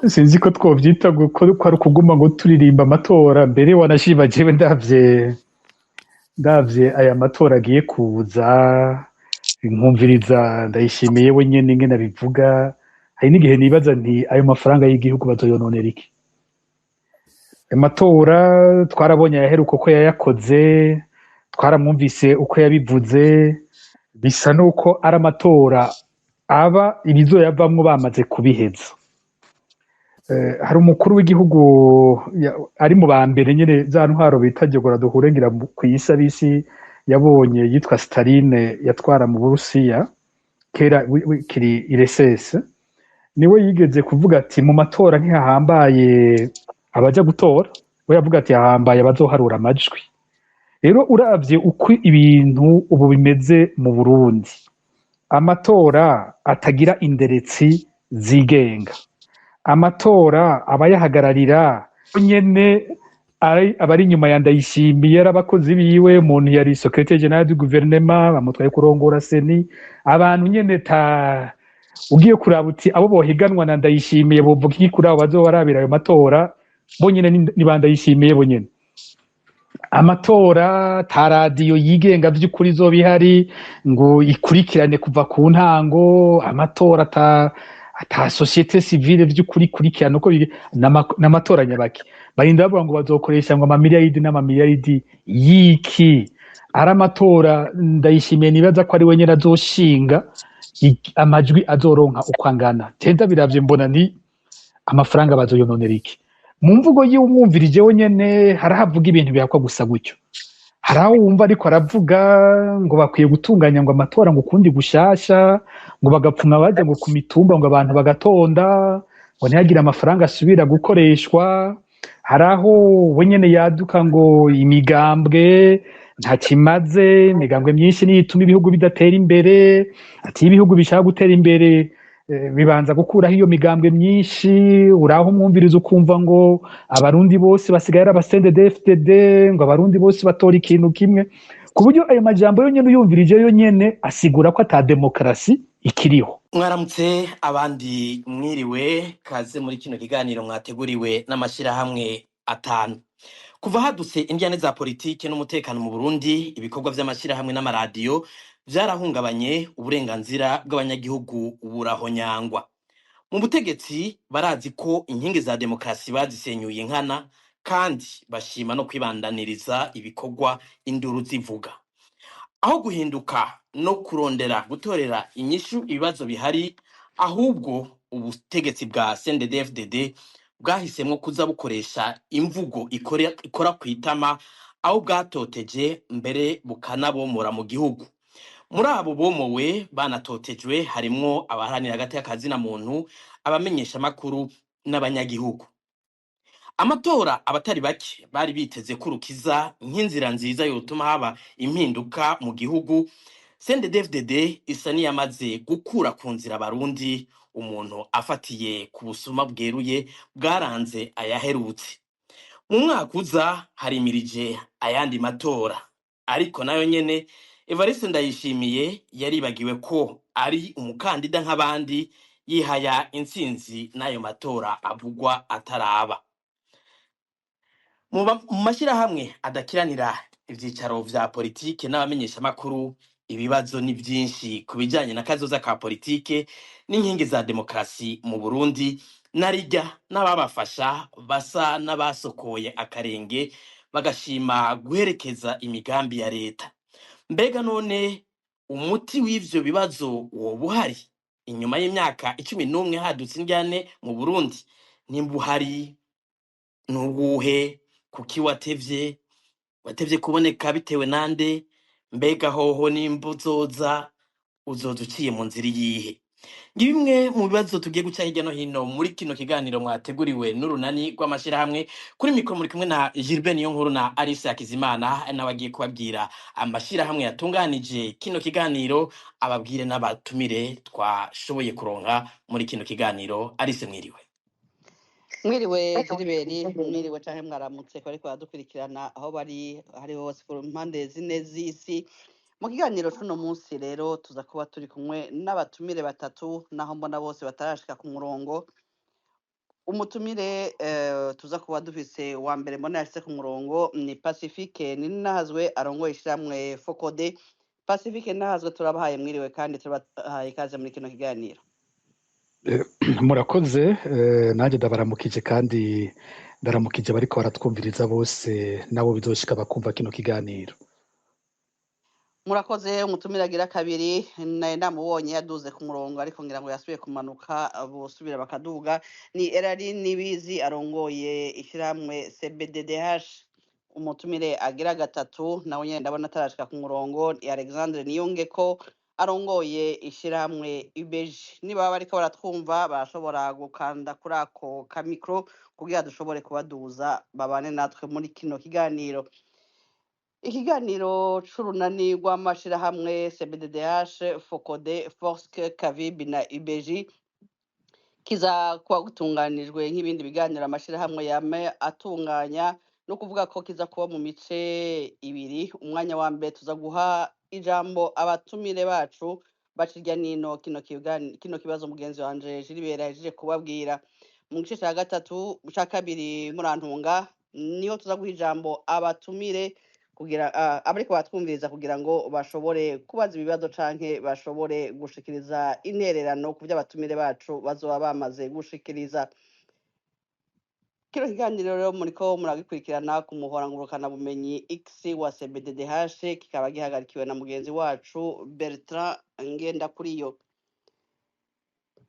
Sinzi ko twovyita ko ari ukuguma ngo turirimba amatora. Mbere wanashima, jewe ndavye aya matora agiye kuza, nkumviriza Ndayishimiye we nyene ingene abivuga, hari n'igihe nibaza nti: "Ayo mafaranga y'igihugu bazoyononera iki?" Ayo matora twarabonye ayaheruka uko yayakoze, twaramwumvise uko yabivuze. Bisa nuko ari amatora aba ibizoyavamwo bamaze kubiheza. Hari umukuru w'igihugu ari mu ba mbere nyene za ntwaro bita jogora duhure ngira kw'isi abisi yabonye, yitwa Staline, yatwara mu Burusiya kera kiri URSS. Niwe yigeze kuvuga ati: "Mu matora ntihahambaye abaja gutora." We yavuga ati: "Hahambaye abazoharura amajwi." Rero uravye uko ibintu ubu bimeze mu Burundi, amatora atagira inderetsi zigenga, amatora abayahagararira nyene abari inyuma ya Ndayishimiye ari abakozi biwe, umuntu yari secrétaire général du gouvernement bamutwaye kurongora CENI, abantu nyene ta ugiye kuraba uti abo bohiganwa na Ndayishimiye bovuga iki kuri abo bazobarabira ayo matora? Bonyene ni ba Ndayishimiye bonyene. Amatora ta radiyo yigenga vy'ukuri izoba ihari ngo ikurikirane kuva ku ntango, amatora ata société civile vy'ukuri ikurikirana uko biri, n'amatora nyabaki. Barinda bavuga ngo bazokoresha ngo amamiliyaridi n'amamiliyaridi y'iki? Ari amatora Ndayishimiye nibaza ko ari we nyene azoshinga amajwi azoronka uko angana. Tenda biravye mbona ni amafaranga bazoyononera iki? Mu mvugo y'umwumvirije we nyene harahavuga ibintu bihakwa gusa gutyo. Hari aho wumva ariko aravuga ngo bakwiye gutunganya ngo amatora ngo ukundi gushasha, ngo bagapfuma baja ngo ku mitumba, ngo abantu bagatonda, ngo ntihagire amafaranga asubira gukoreshwa. Hari aho we nyene yaduka ngo imigambwe ntakimaze, imigambwe myinshi niyo ituma ibihugu bidatera imbere. Ati: "Iyo ibihugu bishaka gutera imbere, bibanza gukuraho iyo migambwe myinshi." Uraho umwumviriza ukumva ngo abarundi bose basigaye ari aba CNDD-FDD, ngo abarundi bose batora ikintu kimwe, ku buryo ayo majambo yonyene uyumvirije yonyene asigura ko ata demokarasi ikiriho. Mwaramutse, abandi mwiriwe. Kaze muri kino kiganiro mwateguriwe n'amashirahamwe atanu. Kuva hadutse indyane za politike n'umutekano mu Burundi, ibikorwa vy'amashirahamwe n'amaradiyo vyarahungabanye, uburenganzira bw'abanyagihugu burahonyangwa. Mu butegetsi barazi ko inkingi za demokarasi bazisenyuye nkana, kandi bashima no kwibandaniriza ibikorwa induru zivuga. Aho guhinduka no kurondera gutorera inyishu ibibazo bihari, ahubwo ubutegetsi bwa CNDD-FDD bwahisemwo kuza bukoresha imvugo ikora kwitama, aho bwatoteje mbere bukanabomora mu gihugu. Muri abo bomowe banatotejwe harimwo abaharanira hagati y'akazina muntu, abamenyeshamakuru n'abanyagihugu. Amatora abatari bake bari biteze ko urukiza nk'inzira nziza yotuma haba impinduka mu gihugu, CNDD-FDD isa n'iyamaze gukura ku nzira abarundi, umuntu afatiye ku busuma bweruye bwaranze ayaherutse. Mu mwaka uza harimirije ayandi matora, ariko nayo nyene Evariste Ndayishimiye yaribagiwe ko ari umukandida nk'abandi, yihaya intsinzi n'ayo matora avugwa ataraba. Mu mashyirahamwe adakiranira ivyicaro vya politike n'abamenyeshamakuru, ibibazo ni vyinshi ku bijanye na kazoza ka politike n'inkingi za demokarasi mu Burundi, narirya n'ababafasha basa n'abasokoye akarenge bagashima guherekeza imigambi ya leta. Mbega none umuti w'ivyo bibazo woba uhari inyuma y'imyaka 11 hadutse indyane mu Burundi? Nimba uhari, nuwuhe? Kuki watevye kuboneka? Bitewe nande? Mbega hoho nimba uzoza, uzoza uciye mu nzira iyihe? Ni bimwe mu bibazo tugiye guca hirya no hino muri kino kiganiro mwateguriwe n'urunani rw'amashirahamwe. Kuri mikoro muri kumwe na Gilbert Niyonkuru na Alice Hakizimana, nawe agiye kubabwira amashirahamwe yatunganije kino kiganiro, ababwire n'abatumire twashoboye kuronka muri kino kiganiro. Alice, mwiriwe. Mwiriwe Gilbert, mwiriwe canke mwaramutse ko ariko baradukurikirana aho bari hari hose ku mpande zine z'isi. Mu kiganiro c'uno munsi rero tuza kuba turi kumwe n'abatumire batatu, naho mbona bose batarashika ku murongo. Umutumire tuza kuba dufise wa mbere mbona yashitse ku murongo ni Pacifique Ninahazwe arongoye ishirahamwe Focode. Pacifique Ninahazwe, turabahaye mwiriwe kandi turabahaye ikaze muri kino kiganiro. Murakoze, nanjye ndabaramukije kandi ndaramukije bariko baratwumviriza bose nabo bizoshika bakumva kino kiganiro. Murakoze. Umutumire agira kabiri naye ndamubonye yaduze ku murongo, ariko ngira ngo yasubiye kumanuka, bosubira bakaduga, ni Erari Nibizi arongoye ishirahamwe CBDDH. Umutumire agira gatatu nawe nyene ndabona atarashika ku murongo ni Alexandre Niyungeko arongoye ishirahamwe UBG. Niba bariko baratwumva barashobora gukanda kuri ako kamikro kugira dushobore kubaduza babane natwe muri kino kiganiro. Ikiganiro c'urunani rw'amashirahamwe CBDDH, FOCODE, FORSC, KAVIB na UBG kiza kuba gutunganijwe nk'ibindi biganiro amashirahamwe yame atunganya, no kuvuga ko kiza kuba mu mice ibiri. Umwanya wa mbere tuza guha ijambo abatumire bacu baca irya nino kino kibazo mugenzi wanje Gilbert yahejeje kubabwira. Mu gice ca gatatu, ca kabiri, murantunga, niho tuza guha ijambo abatumire kugira abariko batwumviriza kugira ngo bashobore kubaza ibibazo canke bashobore gushikiriza intererano ku vyo abatumire bacu bazoba bamaze gushikiriza. Kino kiganiro rero muriko muragikurikirana ku muhora ngurukana bumenyi X wa CBDDH, kikaba gihagarikiwe na mugenzi wacu Bertrand Ngendakuriyo.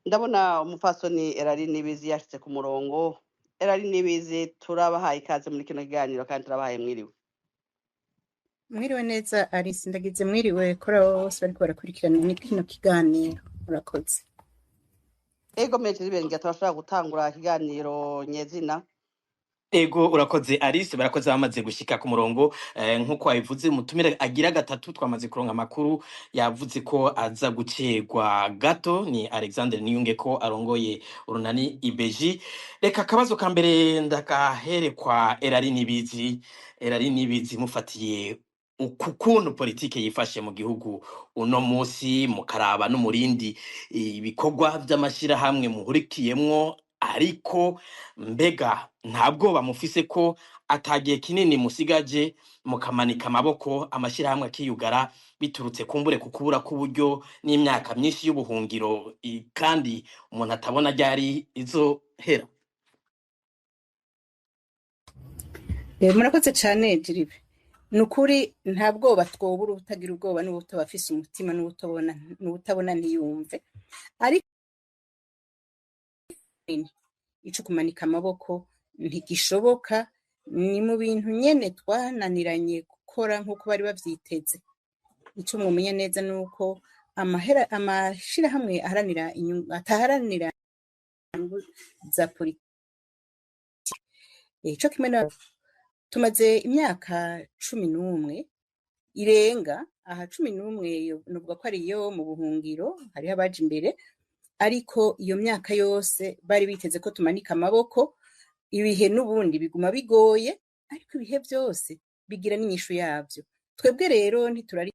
Ndabona umupfasoni Erari Nibizi yashitse ku murongo. Erari Nibizi, turabahaye ikaze muri kino kiganiro kandi turabahaye mwiriwe. Mwiriwe neza Alice, ndagize mwiriwe kuri abo bose bariko barakurikirana muri kino kiganiro. Murakoze. Ego meje Gilbert, turashobora gutangura ikiganiro nyezina. Ego, urakoze Alice, barakoze bamaze gushika ku murongo. Nkuko wabivuze, umutumire agira gatatu twamaze kuronka amakuru, yavuze ko aza gucerwa gato, ni Alexandre Niyunge ko arongoye urunani IBG. Reka akabazo ka mbere ndakahere kwa Erari Nibizi. Erari Nibizi, mufatiye uku kuntu politike yifashe mu gihugu uno musi, mukaraba n'umurindi ibikorwa vy'amashirahamwe muhurikiyemwo, ariko mbega nta bwoba mufise ko atagiye kinini musigaje mukamanika amaboko, amashirahamwe akiyugara, biturutse kumbure ku kubura k'uburyo n'imyaka myinshi y'ubuhungiro, kandi umuntu atabona ryari izohera? Murakoze cane Jiribe. Ni ukuri nta bwoba twobura, utagira ubwoba n'uwutaba afise umutima n'uwutabona ntiyumve. Ariko ico kumanika amaboko ntigishoboka, ni mu bintu nyene twananiranye gukora nk'uko bari bavyiteze. Ico mwomenya neza nuko amahera amashirahamwe aharanira inyungu ataharanira inyungu za politiki. Ico kimwe na tumaze imyaka 11 irenga aha, 11 novuga ko ari iyo mu buhungiro, hariho abaje imbere, ariko iyo myaka yose bari biteze ko tumanika amaboko. Ibihe n'ubundi biguma bigoye, ariko ibihe byose bigira n'inyishu yavyo. Twebwe rero ntiturari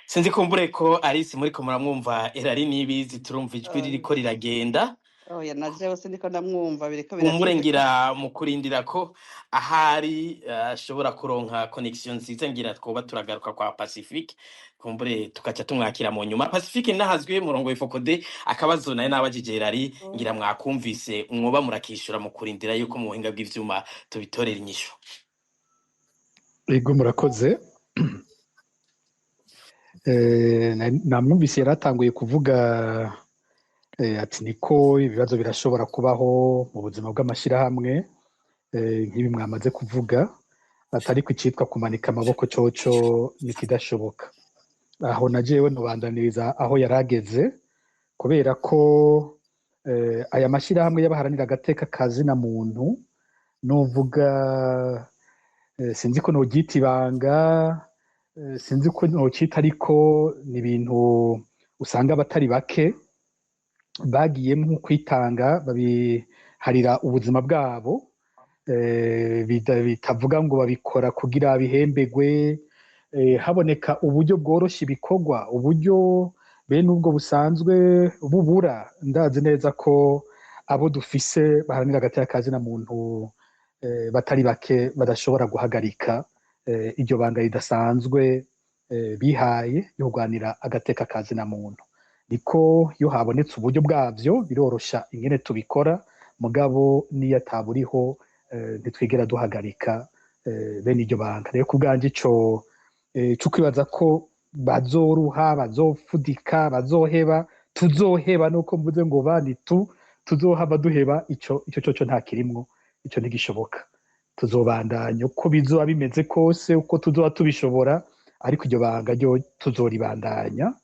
Sinzi kumbure ko Alice muriko muramwumva Erari Nibizi, turumva ijwi ririko riragenda. Oya, na jewe sindiko ndamwumva, biriko Kumbure biracika. ngira mu kurindira ko ahari ashobora kuronka connection nziza, ngira twoba turagaruka kwa Pacifique, kumbure tukaca tumwakira mu nyuma. Pacifique nahazwe murongo w'Ifokode, akabazo naye nabajije Erari ngira mwakumvise, mwoba murakishura mu kurindira yuko mu buhinga bw'ivyuma tubitorera inyishu. Ego, murakoze. Namwumvise yaratanguye kuvuga ati niko ibibazo birashobora kubaho mu buzima bw'amashirahamwe, nk'ibi mwamaze kuvuga, atari ku icitwa kumanika amaboko coco nikidashoboka. Aho na jewe nobandaniriza aho yarageze, kubera ko aya mashirahamwe y'abaharanira agateka ka zina muntu, novuga sinzi ko noryita ibanga, sinzi ko nocita, ariko ni ibintu usanga abatari bake bagiyemwo kwitanga, babiharira ubuzima bwabo. Bitavuga ngo babikora kugira bihembegwe. Haboneka uburyo bworosha ibikorwa, uburyo bene ubwo busanzwe bubura. Ndazi neza ko abo dufise baharanira agateka ka zina muntu batari bake badashobora guhagarika iryo banga ridasanzwe bihaye yo kurwanira agateka ka zina muntu. Niko iyo habonetse uburyo bwavyo birorosha ingene tubikora, mugabo niyo ataburiho ntitwigera duhagarika bene iryo banga. Rero ku bwanje ico co kwibaza ko bazoruha, bazofudika, bazoheba, tuzoheba, nuko mvuze ngo bani tu tuzohava duheba, ico coco nta kirimwo, ico ntigishoboka. Tuzobandanya uko bizoba bimeze kose, uko tuzoba tubishobora, ariko iryo banga ryo tuzoribandanya.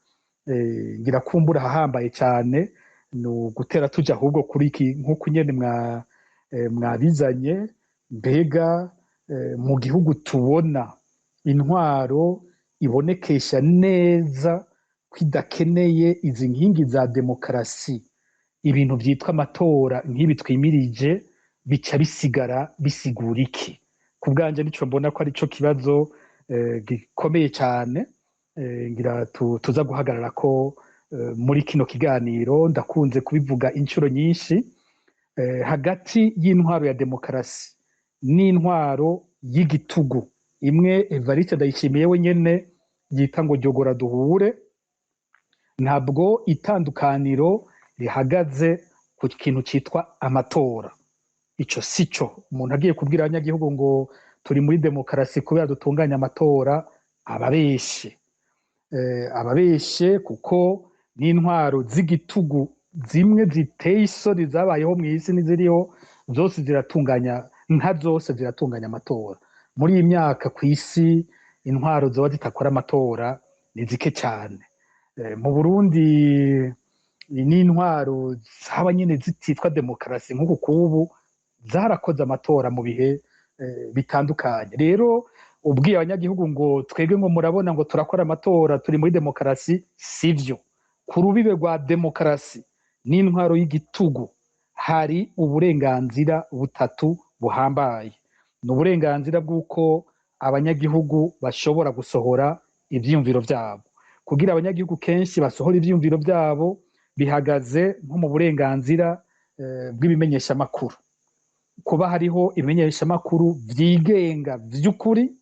Ngira kumbura ahahambaye cyane ni ugutera tuja ahubwo kuri iki nk'uko nyene mwabizanye. Mbega mu gihugu tubona intwaro ibonekesha neza ko idakeneye izi nkingi za demokarasi, ibintu vyitwa amatora nk'ibi twimirije bica bisigara bisigura iki? Ku bwanje nico mbona ko arico kibazo gikomeye cyane. Ngira tuza guhagarara ko muri kino kiganiro. Ndakunze kubivuga inshuro nyinshi, hagati y'intwaro ya demokarasi n'intwaro y'igitugu imwe Evariste Ndayishimiye we nyene yita ngo jyogora duhure, ntabwo itandukaniro rihagaze ku kintu citwa amatora. Ico sico umuntu agiye kubwira abanyagihugu ngo turi muri demokarasi kubera dutunganya amatora, ababeshe, ababeshe, kuko n'intwaro z'igitugu zimwe ziteye isoni zabayeho mu isi n'iziriho zose ziratunganya, nka zose ziratunganya amatora. Muri iyi myaka ku isi intwaro zoba zitakora amatora ni zike cyane. Mu Burundi n'intwaro zaba nyene zititwa demokarasi nk'uku kubu zarakoze amatora mu bihe bitandukanye. Rero ubwiye abanyagihugu ngo twebwe ngo murabona ngo turakora amatora, turi muri demokarasi, sivyo. Ku rubibe rwa demokarasi n'intwaro y'igitugu hari uburenganzira butatu buhambaye. Ni uburenganzira bw'uko abanyagihugu bashobora gusohora ivyiyumviro vyabo. Kugira abanyagihugu kenshi basohora ivyiyumviro vyabo bihagaze nko mu burenganzira bw'ibimenyeshamakuru. Kuba hariho ibimenyeshamakuru vyigenga vy'ukuri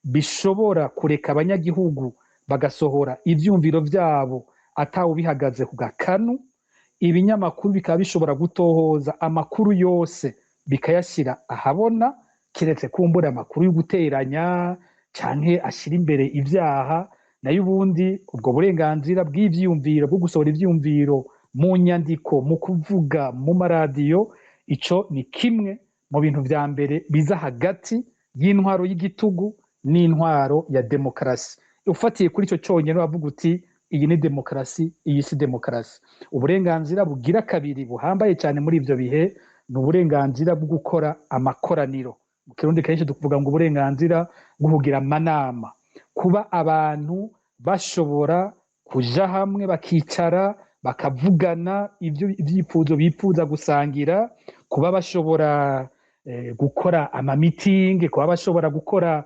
bishobora kureka abanyagihugu bagasohora ivyumviro vyabo atawubihagaze ku gakanu, ibinyamakuru bikaba bishobora gutohoza amakuru yose bikayashyira ahabona, kiretse kumbura amakuru yo guteranya canke ashira imbere ivyaha. Nayo ubundi ubwo burenganzira bw'ivyiyumviro, bwo gusohora ivyiyumviro mu nyandiko, mu kuvuga mu maradiyo, ico ni kimwe mu bintu vya mbere biza hagati y'intwaro y'igitugu n'intwaro ya demokarasi. Ufatiye kuri ico conyene uravuga uti iyi ni demokarasi, iyi si demokarasi. Uburenganzira bugira kabiri buhambaye cyane muri ivyo bihe ni uburenganzira bwo gukora amakoraniro. Mu Kirundi kenshi tukuvuga ngo uburenganzira bwo kugira amanama, kuba abantu bashobora kuja hamwe bakicara bakavugana ivyo ivyifuzo bifuza gusangira, kuba bashobora gukora amamitingi, kuba bashobora gukora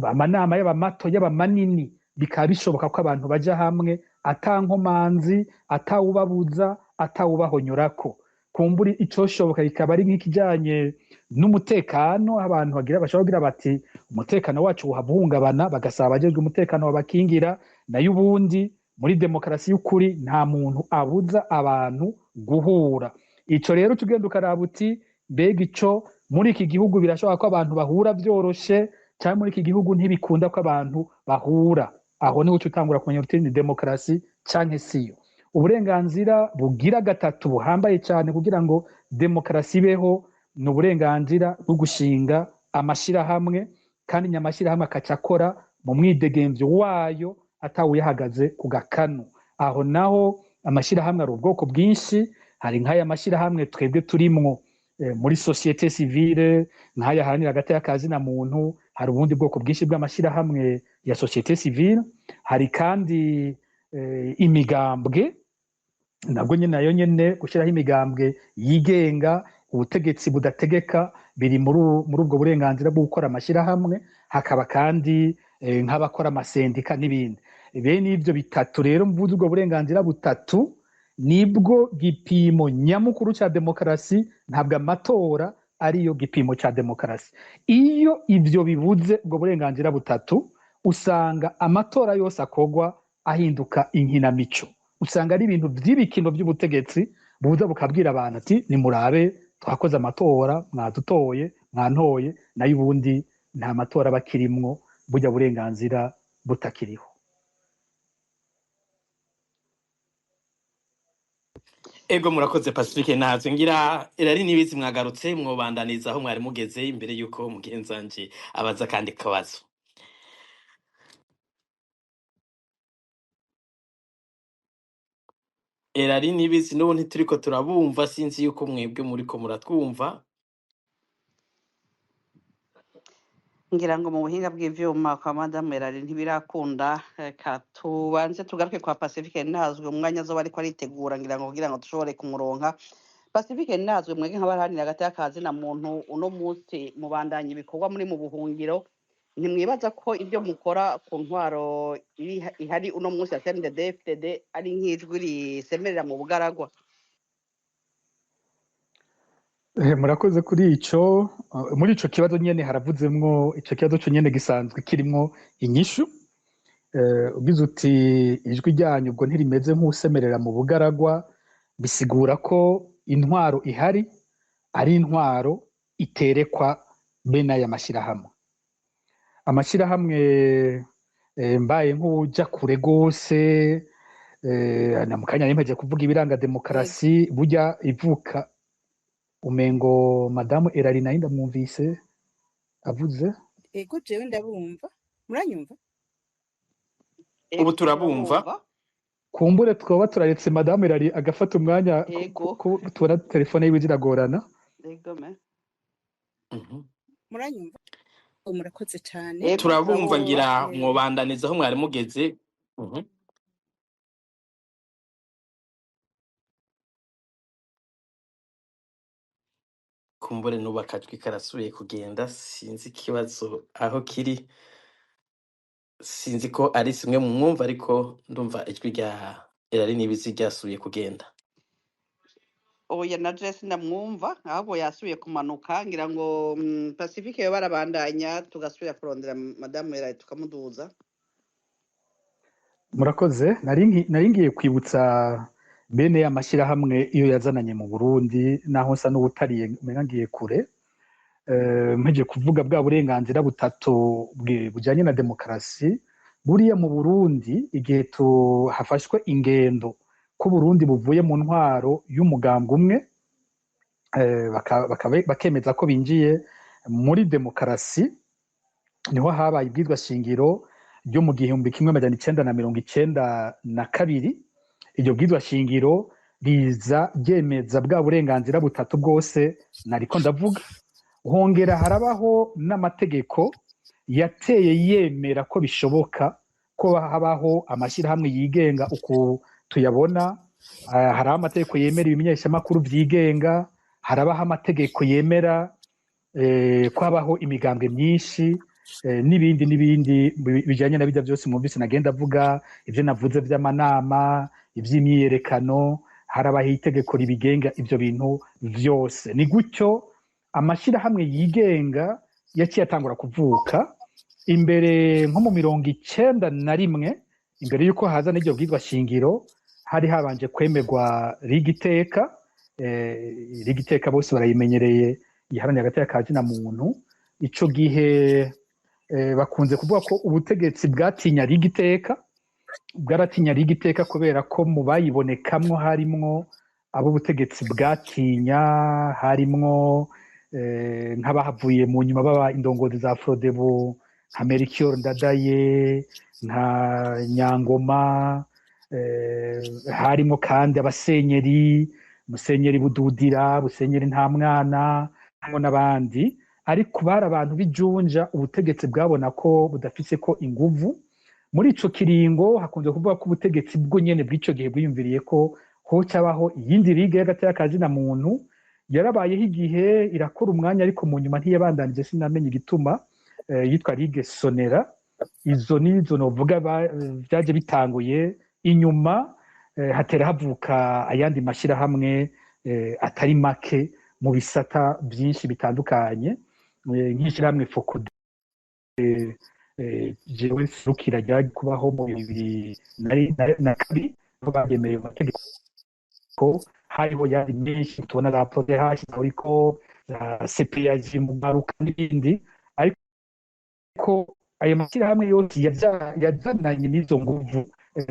amanama yaba mato yaba manini, bikaba bishoboka ko abantu baja hamwe ata nkomanzi, atawubabuza, atawubahonyorako. Kumbura icoshoboka kikaba ari nk'ikijanye n'umutekano, abantu bagira bashobora kugira bati umutekano wacu uhava uhungabana, bagasaba abajejwe umutekano babakingira. Nayo ubundi muri demokarasi y'ukuri nta muntu abuza abantu guhura. Ico rero tugenda ukaraba uti mbega ico muri iki gihugu birashoboka ko abantu bahura vyoroshe, canke muri iki gihugu ntibikunda ko abantu bahura. Aho niho uca utangura kumenya uti ni demokarasi canke siyo. Uburenganzira bugira gatatu buhambaye cyane kugira ngo demokarasi ibeho ni uburenganzira bwo gushinga amashirahamwe, kandi nyamashyirahamwe akaca akora mu mwidegemvyo wayo atawuyahagaze ku gakanu. Aho naho amashirahamwe ari ubwoko bwinshi, hari nk'aya mashirahamwe twebwe turimwo muri societe civile, nk'aya aharanira agateka ka zina muntu. Hari ubundi bwoko bwinshi bw'amashirahamwe ya societe civile. Hari kandi imigambwe, nabwo nyene nayo nyene gushyiraho imigambwe yigenga Ubutegetsi budategeka biri muri ubwo burenganzira bwo gukora amashyirahamwe, hakaba kandi nk'abakora amasendika n'ibindi. Bene ivyo bitatu rero, mvuze ubwo burenganzira butatu nibwo gipimo nyamukuru ca demokarasi, ntabwo amatora ariyo gipimo ca demokarasi. Iyo ivyo bibuze, ubwo burenganzira butatu, usanga amatora yose akorwa ahinduka inkinamico, usanga ari ibintu vy'ibikino vy'ubutegetsi buza bukabwira abantu ati: "Nimurabe, twakoze amatora, mwadutoye, mwantoye." Nayo ubundi nta matora aba akirimwo burya burenganzira butakiriho. Ego, murakoze Pacifique. Ntavyo ngira irari nibizi mwagarutse, mwobandaniza aho mwari mugeze imbere yuko mugenzanje abaza kandi kabazo. Erari nibizi, n'ubu ntituriko turabumva, sinzi yuko mwebwe muriko muratwumva. Ngira ngo mu buhinga bw'ivyuma kwa madamu Erari ntibirakunda. Reka tubanze tugaruke kwa Pacifique Ntazwe umwanya azoba ariko aritegura, ngira ngo kugira ngo dushobore kumuronka. Pacifique Ntazwe, mwebwe nk'abaharanira hagati y'akazi na muntu, uno munsi mubandanya ibikorwa muri mu buhungiro, ntimwibaza ko ibyo mukora ku ntwaro ihari uno munsi ya CNDD-FDD ari nk'ijwi risemerera mu bugaragwa? Murakoze kuri ico. Muri ico kibazo nyene haravuzemwo, ico kibazo co nyene gisanzwe kirimwo inyishu. Ugize uti ijwi ryanyu ubwo ntirimeze nk'usemerera mu bugaragwa, bisigura ko intwaro ihari ari intwaro iterekwa bene aya mashyirahamwe. Amashyirahamwe, mbaye nk'uwuja kure gose, na mu kanya nimpejeje kuvuga ibiranga demokarasi, burya ivuka umengo madamu Erari nayo ndamwumvise avuze. Ego, jewe ndabumva, muranyumva? Ubu Ego, turabumva. Turabumva. Kumbure twoba turaretse madamu Erari agafata umwanya Ego. Tubona telefone yiwe ziragorana. Ego me. Muranyumva? Oh, murakoze cane. Ego, Turabumva. Turabumva. Ngira mwobandaniza aho mwari mugeze. Kumbure n'ubu akajwi karasubiye kugenda, sinzi ikibazo aho kiri, sinzi ko ari simwe mu mwumva, ariko ndumva ijwi rya Erari Nibizi ryasubiye kugenda. Oya, na Jesse ndamwumva, ahubwo yasubiye kumanuka. Ngira ngo Pacifique yo barabandanya, tugasubira kurondera madamu Erari tukamuduza. Murakoze. Nari ngiye kwibutsa bene ya mashyirahamwe iyo yazananye mu Burundi, naho nsa n'uwutariye umenga ngiye kure. Mpejeje kuvuga bwa burenganzira butatu bujanye na demokarasi. Buriya mu Burundi, igihe hafashwe ingendo ko Burundi buvuye mu ntwaro y'umugambwe umwe, bakemeza ko binjiye muri demokarasi, niho habaye ibwirwa shingiro ryo mu 1992. Iryo bwirwa shingiro riza ryemeza bwa burenganzira butatu bwose nariko ndavuga, hongera harabaho n'amategeko yateye yemera ko bishoboka ko habaho amashyirahamwe yigenga uku tuyabona. Haraho amategeko yemera ibimenyeshamakuru vyigenga, harabaho amategeko yemera ko habaho imigambwe myinshi, n'ibindi n'ibindi bijanye na bijya byose mwumvise nagenda avuga, ivyo navuze vy'amanama, ivy'imyiyerekano, harabaho itegeko ribigenga ivyo bintu vyose. Ni gutyo amashyirahamwe yigenga yaciye atangura kuvuka imbere nko mu 91, imbere y'uko haza n'iryo bwirwa shingiro, hari habanje kwemerwa rigiteka. Rigiteka bose barayimenyereye, iharanira agateka ka zina muntu. Ico gihe bakunze kuvuga ko ubutegetsi bwatinya rigiteka, bwaratinya rigiteka kubera ko mu bayibonekamwo harimwo abo ubutegetsi bwatinya, harimwo nk'abahavuye mu nyuma baba indongozi za Frodebu, nka Melchior Ndadaye, nka Nyangoma, harimwo kandi abasenyeri, Musenyeri Bududira, Musenyeri Ntamwana, harimwo n'abandi, ariko bari abantu b'ijunja ubutegetsi bwabona ko budafise ko inguvu. Muri ico kiringo hakunze kuvuga ko ubutegetsi bwo nyene bw'ico gihe bwiyumviriye ko hocabaho iyindi ligue y'agateka ka zina muntu. Yarabayeho igihe irakora umwanya, ariko mu nyuma ntiyabandanije, sinamenye igituma. Yitwa Ligue Sonera. Izo nizo novuga vyaje bitanguye. Inyuma hatera havuka ayandi mashirahamwe atari make mu bisata byinshi bitandukanye, nk'ishirahamwe FOCODE jewe nserukira, ryaje kubaho mu 2002, aho bagemeye mu mategeko. Hariho yari menshi tubona, za PRODH, za OLUCOME, za CPAG mu Garuka n'ibindi, ariko ayo mashyirahamwe yose yazananye n'izo nguvu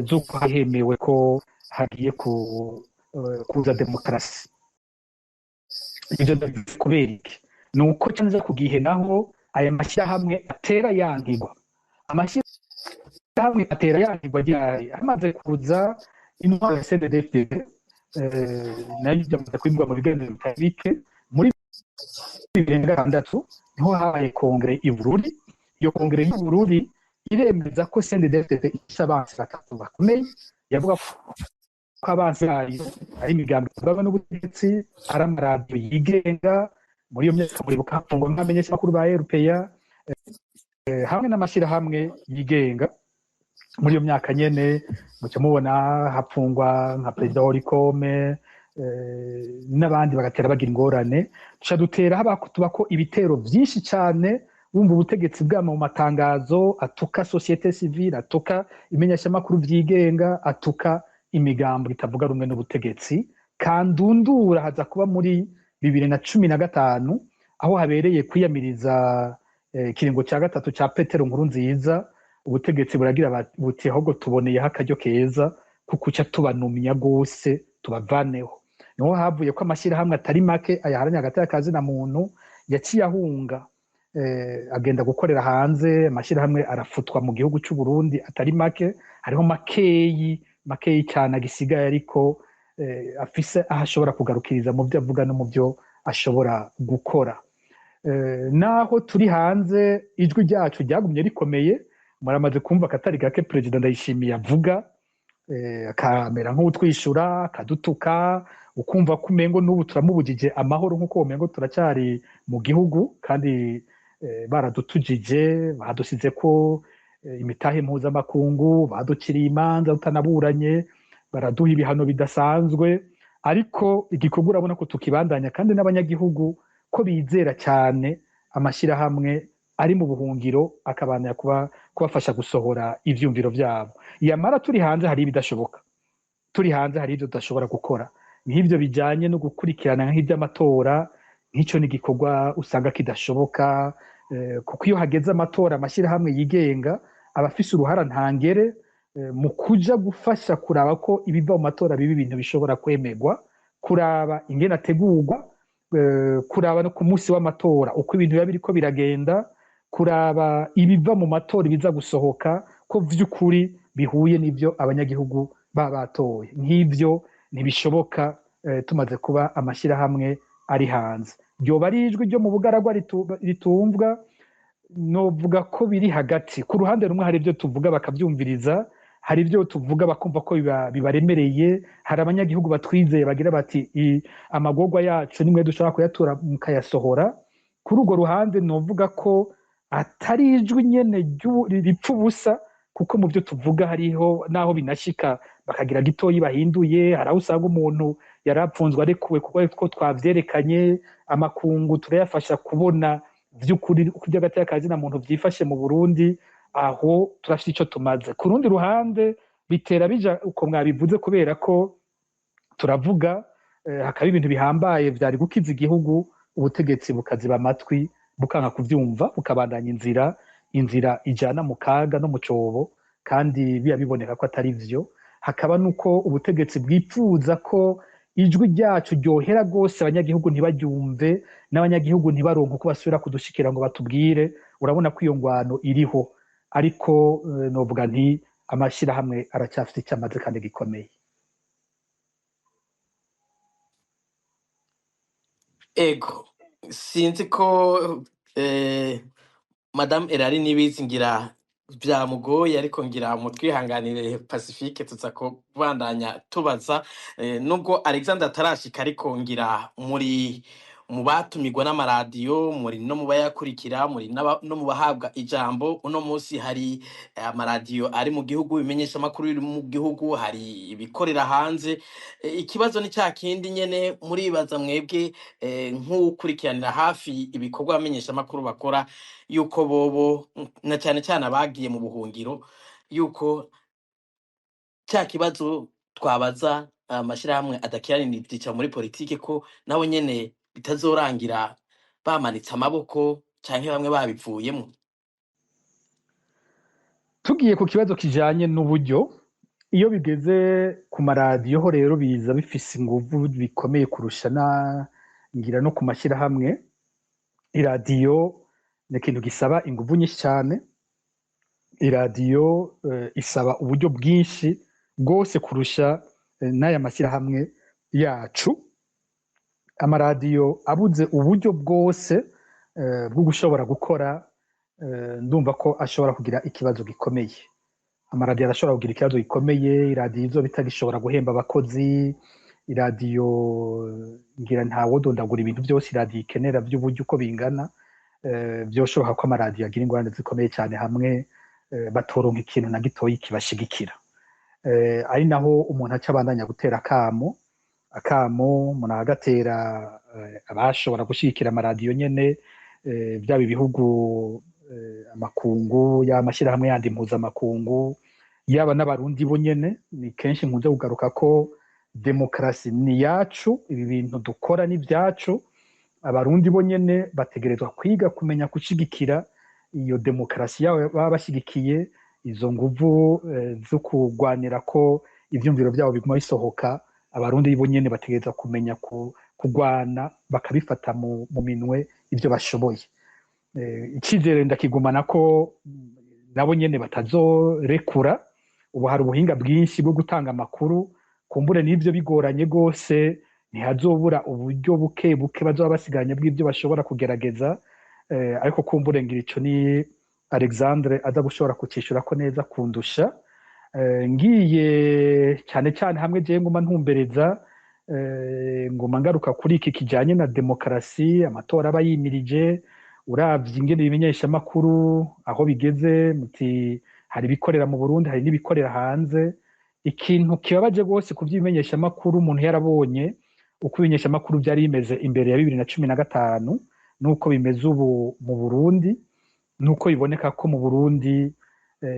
z'uko hemewe ko hagiye kuza demokarasi. Ivyo ndabivuze kubera iki? Ni uko nza ku gihe naho aya mashyirahamwe atera yankigwa, amashyirahamwe atera yankigwa ryari hamaze kuza intwaro ya CNDD-FDD, nayo byamaze kwibwa mu biganiro bitari bike. Muri 2006 niho habaye kongere i Bururi. Iyo kongere y'i Bururi iremeza ko CNDD-FDD ifise abansi batatu bakomeye. Yavuga ko abansi bayo ari imigambi ivugwa n'ubutegetsi, ari amaradiyo yigenga. Muri iyo myaka muribuka hafungwa nk'abamenyeshamakuru ba RPA, hamwe n'amashyirahamwe yigenga. Muri iyo myaka nyene muca mubona hapfungwa nka perezida wa OLUCOME, n'abandi bagatera bagira ingorane. Tuca dutera haba tubako ibitero vyinshi cane, wumva ubutegetsi bwama mu matangazo atuka société civile, atuka imenyeshamakuru vyigenga, atuka imigambo itavuga rumwe n'ubutegetsi. Kandundura haza kuba muri 2015, aho habereye kwiyamiriza ikiringo ca gatatu ca Petero Nkurunziza. Ubutegetsi buragira buti: "Ahubwo tuboneyeho akaryo keza kuko tubanumya gose, tubavaneho." Niho havuye ko amashyirahamwe atari make ayaharanye hagati y'akazi na muntu yaciye ahunga, agenda gukorera hanze. Amashyirahamwe arafutwa mu gihugu c'u Burundi atari make. Hariho makeyi makeyi cyane agisigaye, ariko afise aho ashobora kugarukiriza mu byo avuga no mu byo ashobora gukora. Naho turi hanze, ijwi ryacu ryagumye rikomeye. Muramaze kumva akatari gake perezida Ndayishimiye avuga, akamera nk'utwishyura, akadutuka, ukumva ko umengo n'ubu turamubujije amahoro, nk'uko umengo turacyari mu gihugu kandi baradutujije, badusize ko imitahe mpuzamakungu, baduciriye imanza tutanaburanye, baraduha ibihano bidasanzwe. Ariko igikorwa urabona ko tukibandanya, kandi n'abanyagihugu ko bizera cyane amashyirahamwe ari mu buhungiro, akabandanya kubafasha gusohora ivyumviro vyabo. Yamara turi hanze hari ibidashoboka, turi hanze hari ibyo tudashobora gukora, nk'ibyo bijanye no gukurikirana nk'iby'amatora. Nk'icyo ni igikorwa usanga kidashoboka, kuko iyo hageze amatora, amashyirahamwe yigenga aba afise uruhara ntangere mu kuja gufasha kuraba ko ibiva mu matora biba ibintu bishobora kwemerwa, kuraba ingene ategurwa, kuraba no ku munsi w'amatora uko ibintu biba biriko biragenda, kuraba ibiva mu matora, ibiza gusohoka ko vy'ukuri bihuye n'ivyo abanyagihugu baba batoye. Nk'ivyo ntibishoboka tumaze kuba amashyirahamwe ari hanze. Ryoba ari ijwi ryo mu bugaragwa ritumvwa? Novuga ko biri hagati. Ku ruhande rumwe hari ibyo tuvuga bakabyumviriza, hari ibyo tuvuga bakumva ko bibaremereye. Hari abanyagihugu batwizeye bagira bati: "Amagorwa yacu nimwe dushobora kuyatura mukayasohora." Kuri urwo ruhande novuga ko atari ijwi nyene ripfa ubusa, kuko mu byo tuvuga hariho naho binashika bakagira gitoyi bahinduye. Hari aho usanga umuntu yarapfunzwe arekuwe kuko ko twavyerekanye. Amakungu turayafasha kubona vy'ukuri uko iby'agateka na muntu vyifashe mu Burundi. Aho turafite ico tumaze. Ku rundi ruhande bitera bija uko mwabivuze, kubera ko turavuga, hakaba ibintu bihambaye vyari gukiza igihugu, ubutegetsi bukaziba amatwi, bukanka kuvyumva, bukabandanya inzira ijana mu kaga no mu cobo, kandi biba biboneka ko atari vyo. Hakaba nuko ubutegetsi bwipfuza ko ijwi ryacu ryohera rwose, abanyagihugu ntibaryumve, n'abanyagihugu ntibaronke uko basubira kudushikira ngo batubwire. Urabona ko iyo ngwano iriho, ariko novuga nti amashyirahamwe aracyafite icyo amaze kandi gikomeye. Ego, sinzi ko madame Erari Nibizi ngira Vyamugoye, ariko ngira mutwihanganire Pacifique, tuza kubandanya tubaza nubwo Alexander atarashika, ariko ngira muri mu batumirwa n'amaradiyo, muri no mu bayakurikira, muri no mu bahabwa ijambo. Uno munsi hari amaradiyo ari mu gihugu, ibimenyesha amakuru biri mu gihugu, hari ibikorera hanze. Ikibazo ni ca kindi nyene, muribaza mwebwe nk'ukurikiranira hafi ibikorwa abamenyesha amakuru bakora, yuko bobo na cyane cyane abagiye mu buhungiro, yuko cya kibazo twabaza amashirahamwe adakiranira ivyicaro muri politike, ko nabo nyene bitazorangira bamanitse amaboko canke bamwe babivuyemo? Tugiye ku kibazo kijanye n'uburyo, iyo bigeze ku maradiyo ho rero biza bifise inguvu bikomeye kurusha na ngira no ku mashyirahamwe. Iradiyo ni ikintu gisaba inguvu nyinshi cyane. Iradiyo isaba uburyo bwinshi bwose kurusha n'aya mashyirahamwe yacu. Amaradiyo abuze uburyo bwose bwo gushobora gukora, ndumva ko ashobora kugira ikibazo gikomeye. Amaradiyo arashobora kugira ikibazo gikomeye. Iradiyo izoba itagishobora guhemba abakozi. Iradiyo, ngira ntawodondagura ibintu byose iradiyo ikenera by'uburyo uko bingana. Byoshoboka ko amaradiyo agira ingorane zikomeye cyane hamwe batoronka ikintu na gitoyi kibashigikira. Ari naho umuntu aca abandanya gutera akamo. Akamo umuntu agatera abashobora gushigikira amaradiyo nyene, byaba ibihugu, amakungu, yaba amashyirahamwe yandi mpuzamakungu, yaba n'Abarundi bo nyene. Ni kenshi nkunze kugaruka ko demokarasi ni yacu, ibi bintu dukora ni ibyacu. Abarundi bo nyene bategerezwa kwiga kumenya gushigikira iyo demokarasi yabo baba bashigikiye, izo nguvu zo kurwanira ko ivyumviro byabo biguma bisohoka. Abarundi bo nyene bategerezwa kumenya kurwana bakabifata mu minwe ivyo bashoboye. Icizere ndakigumana ko nabo nyene batazorekura. Ubu hari ubuhinga bwinshi bwo gutanga amakuru, kumbure n'ivyo bigoranye gose ntihazobura uburyo buke buke bazoba basigaranye bw'ivyo bashobora kugerageza. Ariko kumbure ngira ico ni Alexandre aza gushobora kucishurako neza kundusha. Ngiye cyane cyane hamwe jewe nguma ntumbereza, nguma ngaruka kuri iki kijanye na demokarasi, amatora aba yimirije. Uravye ingene ibimenyeshamakuru aho bigeze, muti hari ibikorera mu Burundi, hari n'ibikorera hanze. Ikintu kibabaje rwose ku vy'ibimenyeshamakuru, umuntu yarabonye uko ibimenyeshamakuru vyari bimeze imbere ya 2015 n'uko bimeze ubu mu Burundi, nuko biboneka ko mu Burundi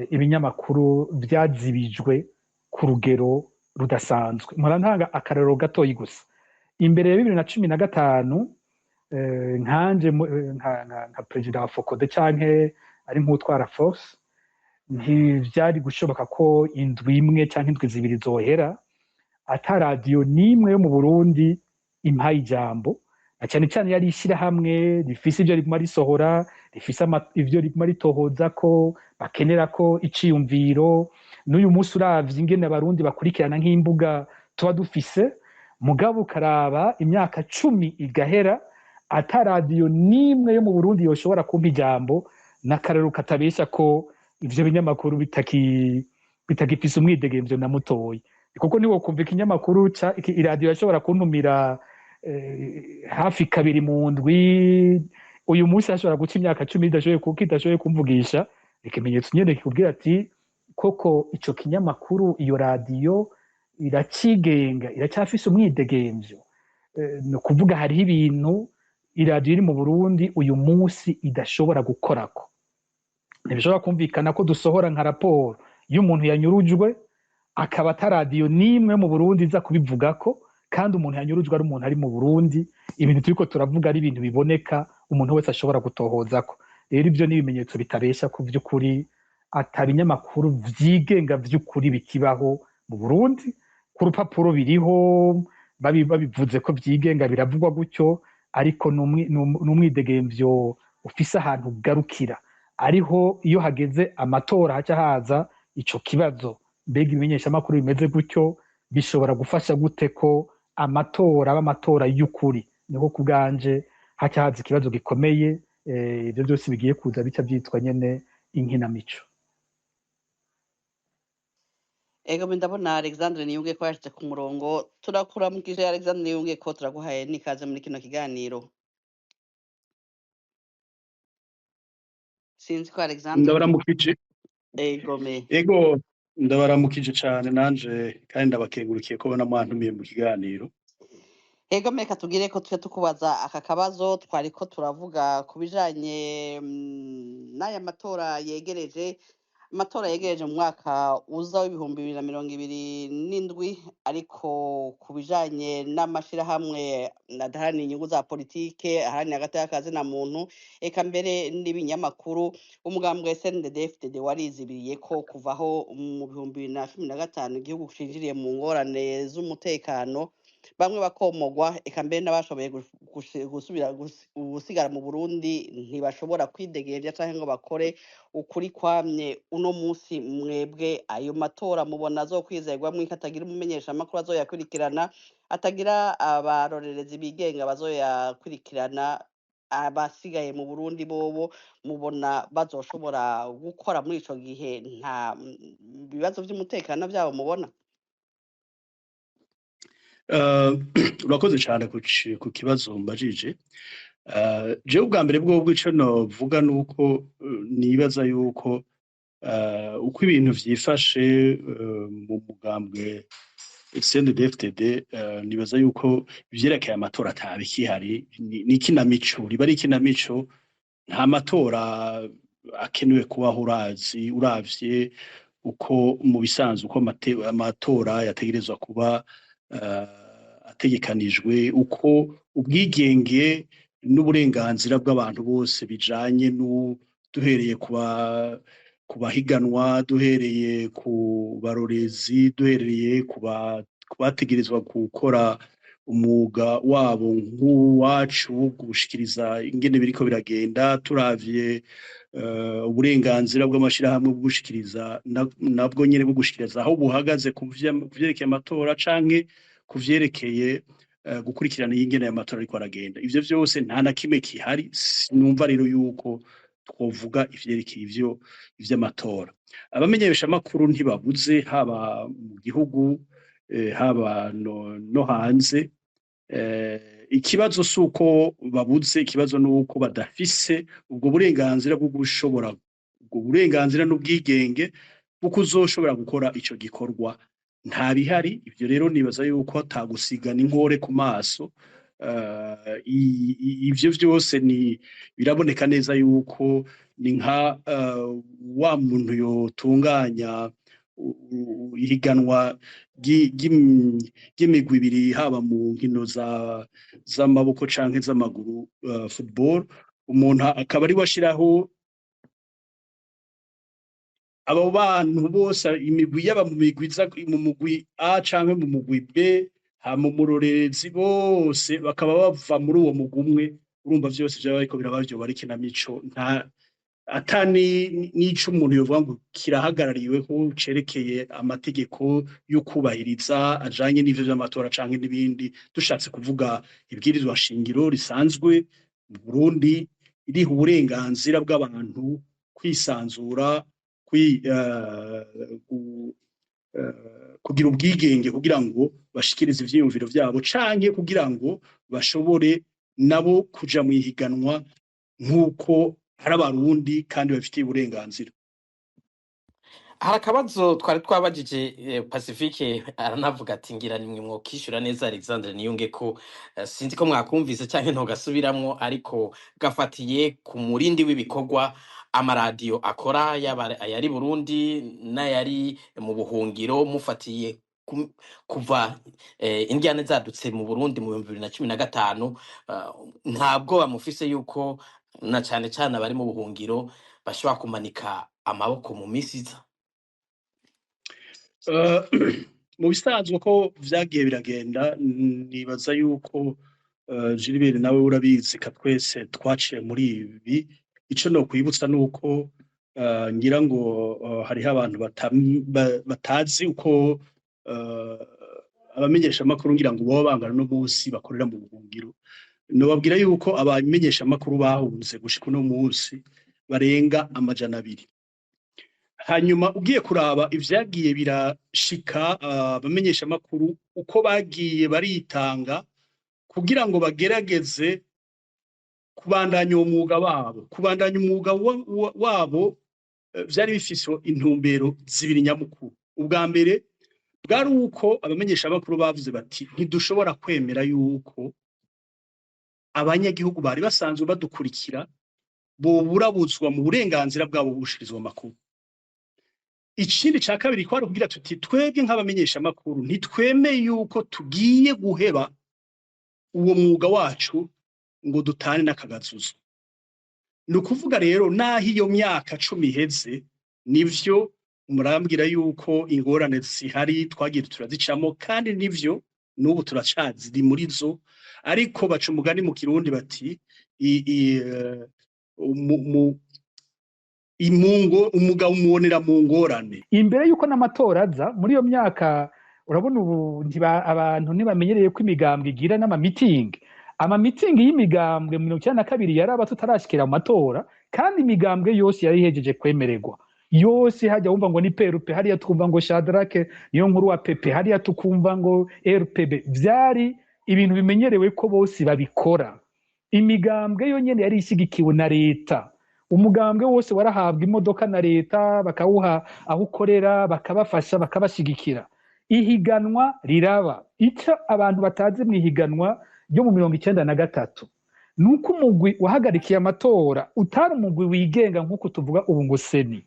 ibinyamakuru vyazibijwe ku rugero rudasanzwe. Mpora ntanga akarorero gatoyi gusa. Imbere ya 2015, nkanje nka perezida wa FOCODE canke ari nk'utwara Force, ntivyari gushoboka ko indwi imwe canke indwi zibiri zohera ata radiyo n'imwe yo mu Burundi impaye ijambo, na cyane cyane yari ishyirahamwe rifise ivyo riguma risohora, rifise ivyo riguma ritohoza, ko bakenera ko iciyumviro. N'uyu munsi uravye ingene Abarundi bakurikirana nk'imbuga tuba dufise, mugabo ukaraba imyaka 10 igahera ata radiyo n'imwe yo mu Burundi yoshobora kumpa ijambo, n'akarero katabesha ko ivyo binyamakuru bitagifise umwidegemvyo na mutoyi. Kuko niwo kumva ikinyamakuru ca iradiyo yashobora kuntumira hafi kabiri mu ndwi, uyu munsi ashobora guca imyaka 10 idashoboye, kuko idashoboye kumvugisha. Ikimenyetso nyene kikubwira ati koko ico kinyamakuru, iyo radiyo iracigenga, iracyafise umwidegemvyo. Ni ukuvuga hariho ibintu iradiyo iri mu Burundi uyu munsi idashobora gukorako. Ntibishobora kumvikana ko dusohora nka raporo y'umuntu yanyurujwe, akaba ataradiyo n'imwe mu Burundi iza kubivugako, kandi umuntu yanyurujwe ari umuntu ari mu Burundi. Ibintu turiko turavuga ari ibintu biboneka, umuntu wese ashobora gutohozako. Rero ivyo ni ibimenyetso bitabesha ku vy'ukuri ata binyamakuru vyigenga vy'ukuri bikibaho mu Burundi. Ku rupapuro biriho, babivuze ko vyigenga, biravugwa gutyo, ariko n'umwidegemvyo ufise ahantu ugarukira. Ariho iyo hageze amatora haca haza ico kibazo: mbega ibimenyeshamakuru bimeze gutyo bishobora gufasha gute ko amatora aba amatora y'ukuri? Niho ku bwanje haca haza ikibazo gikomeye. Ivyo byose bigiye kuza bica vyitwa nyene inkinamico. Ego ndabona Alexandre Niyunge ko yashitse ku murongo. Turakuramukije Alexandre Niyunge, ko turaguhaye n'ikaze muri kino kiganiro. Sinzi ko Alexandre. Ndabaramukije. Egome. Ego, ndabaramukije cane nanje, kandi ndabakengurukiye ko bona mwantumiye mu kiganiro. Ego, meka tugire ko tuje tukubaza aka kabazo twariko turavuga ku bijanye n'aya matora yegereje, amatora yegereje mu mwaka uza w'2027. Ariko ku bijanye n'amashirahamwe adaharanira inyungu za politike, aharanira agateka kazina muntu, eka mbere n'ibinyamakuru, umugambwe SNDD-FDD warizibiriye ko kuvaho mu 2015 igihugu cinjiriye mu ngorane z'umutekano, bamwe bakomogwa, eka mbere n'abashoboye gusubira gusigara mu Burundi ntibashobora kwidegemvya canke ngo bakore ukuri kwamye. Uno munsi mwebwe ayo matora mubona azokwizerwa mwiko atagira umumenyeshamakuru azoyakurikirana, atagira abarorerezi bigenga bazoyakurikirana? Abasigaye mu Burundi bobo mubona bazoshobora gukora muri ico gihe nta bibazo vy'umutekano vyabo mubona? Urakoze cane ku kibazo mbajije. Jewe ubwa mbere bwobwo ico novuga nuko nibaza yuko uko ibintu vyifashe mu mugambwe CNDD-FDD, nibaza yuko ivyerekeye amatora atabikihari, ni ikinamico, riba ari ikinamico. Nta matora akenewe kubaho. Urazi, uravye uko mu bisanzwe uko amatora yategerezwa kuba ategekanijwe, uko ubwigenge n'uburenganzira bw'abantu bose bijanye duhereye ku bahiganwa, duhereye ku barorezi, duhereye ku bategerezwa gukora umwuga wabo nk'uwacu wo gushikiriza ingene biriko biragenda, turavye uburenganzira bw'amashirahamwe bwo gushikiriza nabwo nyene bwo gushikiriza aho buhagaze ku vyerekeye amatora canke ku vyerekeye gukurikirana ingene ayo matora ariko aragenda, ivyo vyose nta na kimwe kihari. Sinumva rero yuko twovuga ivyerekeye ivyo ivy'amatora. Abamenyeshamakuru ntibabuze, haba mu gihugu, haba no hanze. Ikibazo si uko babuze, ikibazo ni uko badafise ubwo burenganzira bwo gushobora, ubwo burenganzira n'ubwigenge bwo kuzoshobora gukora ico gikorwa, nta bihari. Ivyo rero nibaza yuko atagusigana inkore ku maso. Ivyo vyose ni biraboneka neza yuko ni nka wa muntu yotunganya ihiganwa ry'imigwi ibiri, haba mu nkino z'amaboko canke z'amaguru, football, umuntu akaba ari we ashiraho abo bantu bose, imigwi, yaba mu migwi iza mu mugwi A canke mu mugwi B, hama umurorerezi bose bakaba bava muri uwo mugwi umwe. Urumva vyose vyaba bariko biraba vyoba ari ikinamico, nta ata n'ico umuntu yovuga ngo kirahagarariweho cerekeye amategeko yo kubahiriza ajanye n'ivyo vy'amatora canke n'ibindi. Dushatse kuvuga ibwirizwa shingiro risanzwe mu Burundi riha uburenganzira bw'abantu kwisanzura, kugira ubwigenge kugira ngo bashikirize ivyiyumviro vyabo canke kugira ngo bashobore nabo kuja mw'ihiganwa nk'uko ari Abarundi kandi babifitiye uburenganzira. Hari akabazo twari twabajije Pacifique, aranavuga ati ngira nimwe mwokishura neza Alexandre Niyunge ko sinzi ko mwakumvise canke ntogasubiramwo, ariko gafatiye ku murindi w'ibikorwa amaradiyo akora, yaba ayari Burundi n'ayari mu buhungiro, mufatiye kuva indyane zadutse mu Burundi mu 2015, nta bwoba mufise yuko na cane cane abari mu buhungiro bashobora kumanika amaboko mu misi iza? Mu bisanzwe ko vyagiye biragenda, nibaza yuko Gilbert nawe urabizi ka twese twaciye muri ibi. Ico nokwibutsa nuko ngira ngo hariho abantu batazi uko abamenyeshamakuru ngira ngo baba bangana no munsi bakorera mu buhungiro. Nobabwira yuko abamenyeshamakuru bahunze gushika uno munsi barenga 200. Hanyuma ugiye kuraba ivyagiye birashika, abamenyeshamakuru uko bagiye baritanga kugira ngo bagerageze kubandanya uwo mwuga wabo, kubandanya umwuga wabo, vyari bifise intumbero zibiri nyamukuru. Ubwa mbere bwari uko abamenyeshamakuru bavuze bati: "Ntidushobora kwemera yuko abanyagihugu bari basanzwe badukurikira boburabutswa mu burenganzira bwabo bushirizwa amakuru." Ikindi ca kabiri kwari kugira tuti: "Twebwe nk'abamenyeshamakuru ntitwemeye yuko tugiye guheba uwo mwuga wacu ngo dutane n'akagazuzo." Ni ukuvuga rero, naho iyo myaka 10 iheze, nivyo murambwira yuko ingorane zihari, twagiye turazicamo, kandi nivyo, n'ubu turacaziri muri zo. Ariko baca umugani mu Kirundi bati: "Imungo umugabo umubonera mu ngorane." Imbere y'uko n'amatora aza muri iyo myaka, urabona ubu abantu ntibamenyereye ko imigambwe igira n'amamitingi. Amamitingi y'imigambwe mu 92 yaraba tutarashikira mu matora, kandi imigambwe yose yari ihejeje kwemererwa yose. Hajya wumva ngo ni PRP, hariya twumva ngo Shadrake niyo nkuru wa PP, hariya tukumva ngo RPB. Vyari ibintu bimenyerewe ko bose babikora. Imigambwe yo nyene yari ishigikiwe na leta. Umugambwe wose warahabwa imodoka na leta, bakawuha aho ukorera, bakabafasha, bakabashigikira. Ihiganwa riraba. Icyo abantu batazi mu ihiganwa ryo mu 93 ni uko umugwi wahagarikiye amatora utari umugwi wigenga nk'uko tuvuga ubu ngo CENI.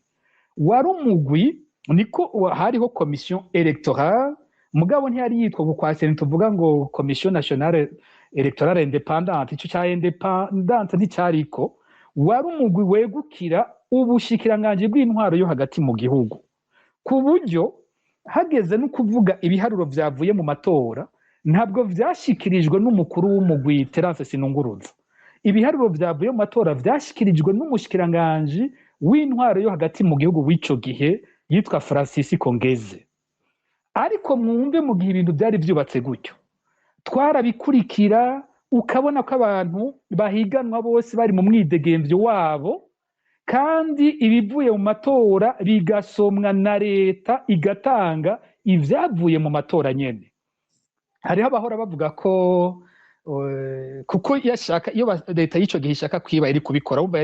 Wari umugwi, niko hariho commission électorale, mugabo ntiyari yitwa ngo kwa CENI tuvuga ngo Commission nationale électorale indépendante. Ico ca indépendante nticariko. Wari umugwi wegukira ubushikiranganji bw'intwaro yo hagati mu gihugu, ku buryo hageze no kuvuga ibiharuro vyavuye mu matora, ntabwo vyashikirijwe n'umukuru w'umugwi Terence Sinunguruza. Ibiharuro vyavuye mu matora vyashikirijwe n'umushikiranganji w'intwaro yo hagati mu gihugu w'ico gihe yitwa Francis Kongeze. Ariko mwumve, mu gihe ibintu vyari vyubatse gutyo, twarabikurikira, ukabona ko abantu bahiganwa bose bari mu mwidegemvyo wabo, kandi ibivuye mu matora bigasomwa na leta, igatanga ivyavuye mu matora nyene. Hariho abahora bavuga ko kuko yashaka, iyo leta y'ico gihe ishaka kwiba iri kubikora, wumva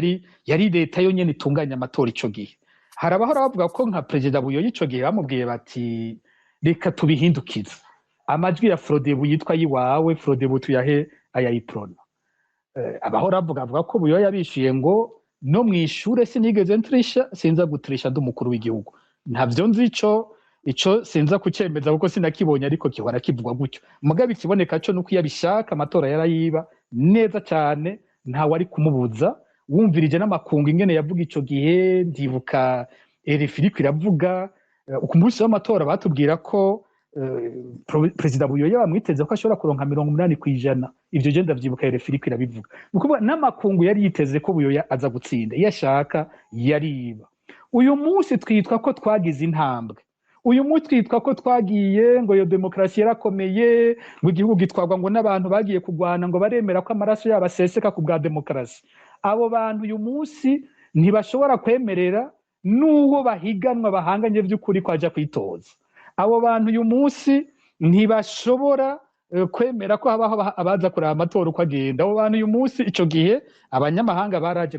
yari leta yo nyene itunganya amatora ico gihe. Hari abahora bavuga ko nka perezida Buyoya ico gihe bamubwiye bati: "Reka tubihindukize, amajwi ya Frodebu yitwa yiwawe, Frodebu tuyahe aya Iprona." Abahora bavuga ko Buyoya yabishuye ngo: "No mwishure sinigeze ntrisha, sinza gutrisha ndi umukuru w'igihugu." Ntavyo nzi, ico sinza kucemeza kuko sinakibonye, ariko gihora kivugwa gutyo. Mugabo ikiboneka co nuko iyo abishaka amatora yarayiba neza cyane, ntawe ari kumubuza. Wumvirije n'amakungu ingene yavuga ico gihe, ndibuka RFI iriko iravuga ku munsi w'amatora, batubwira ko perezida Buyoya bamwiteze ko ashobora kuronka 80%. Ivyo je ndavyibuka RFI iriko irabivuga. Ni ukuvuga n'amakungu yari yiteze ko Buyoya aza gutsinda. Iyo ashaka yariba. Uyu munsi twitwa ko twagize intambwe, uyu munsi twitwa ko twagiye ngo iyo demokarasi yarakomeye, ngo igihugu gitwarwa ngo n'abantu bagiye kurwana, ngo baremera ko amaraso yabo aseseka ku bwa demokarasi. Abo bantu uyu munsi ntibashobora kwemerera n'uwo bahiganwa bahanganye by'ukuri ko aja kwitoza. Abo bantu uyu munsi ntibashobora kwemera ko habaho abaza kureba amatora uko agenda. Abo bantu uyu munsi, ico gihe abanyamahanga baraje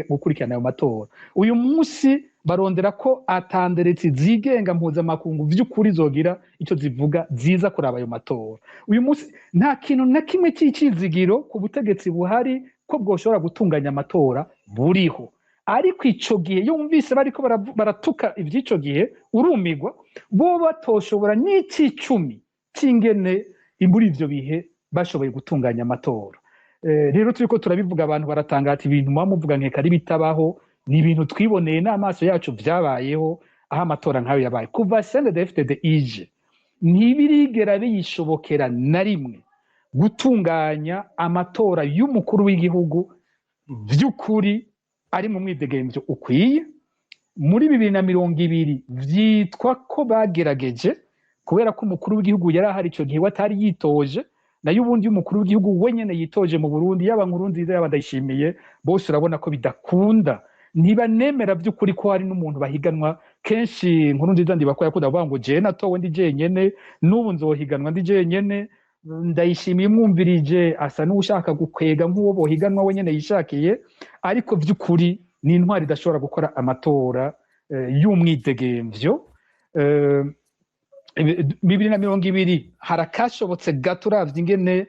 gukurikirana ayo matora, uyu munsi barondera ko atanderetse zigenga mpuzamakungu vy'ukuri zogira ico zivuga ziza kuraba ayo matora. Uyu munsi nta kintu na kimwe c'icizigiro ku butegetsi buhari ko bwoshobora gutunganya amatora buriho. Ariko ico gihe, iyo wumvise bariko baratuka ivy'ico gihe, urumigwa. Bo batoshobora n'icicumi c'ingene muri ivyo bihe bashoboye gutunganya amatora. Rero turiko turabivuga, abantu baratangata ibintu muba muvuga nkeka ari bitabaho. Ni ibintu twiboneye n'amaso yacu vyabayeho, aho amatora nk'ayo yabaye. Kuva CNDD-FDD ije, ntibirigera biyishobokera na rimwe gutunganya amatora y'umukuru w'igihugu vy'ukuri ari mu mwidegemvyo ukwiye. Muri 2020 vyitwa ko bagerageje, kubera ko umukuru w'igihugu yari ahari ico gihe atari yitoje. Nayo ubundi umukuru w'igihugu wenyene yitoje mu Burundi, yaba Nkurunziza, yaba Ndayishimiye, bose urabona ko bidakunda. Ntibanemera by'ukuri ko hari n'umuntu bahiganwa. Kenshi Nkurunziza ndibako yakunda kuvuga ngo jewe natowe ndi jenyene, n'ubu nzohiganwa ndi jenyene. Ndayishimiye umwumvirije asa n'ushaka gukwega nk'uwo bohiganwa wenyene yishakiye, ariko by'ukuri ni intwari idashobora gukora amatora y'umwidegemvyo. 2020 harakashobotse gato, uravye ingene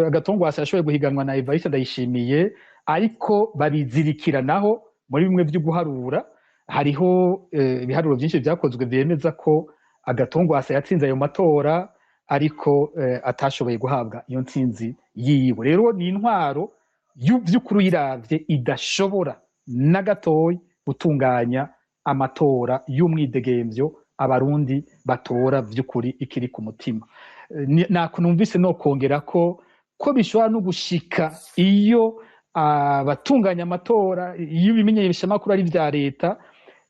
Agatongwasa yashoboye guhiganwa na Evariste Ndayishimiye, ariko babizirikiranaho muri bimwe vyo guharura. Hariho ibiharuro byinshi vyakozwe vyemeza ko Agatongwasa yatsinze ayo matora, ariko atashoboye guhabwa iyo ntsinzi yiwe. Rero ni intwaro vy'ukuri uyiravye idashobora na gatoyi gutunganya amatora y'umwidegemvyo Abarundi batora vy'ukuri ikiri ku mutima. Nako numvise no kongera ko bishobora no gushika iyo abatunganya amatora, iyo ibimenyeshamakuru ari ivya leta,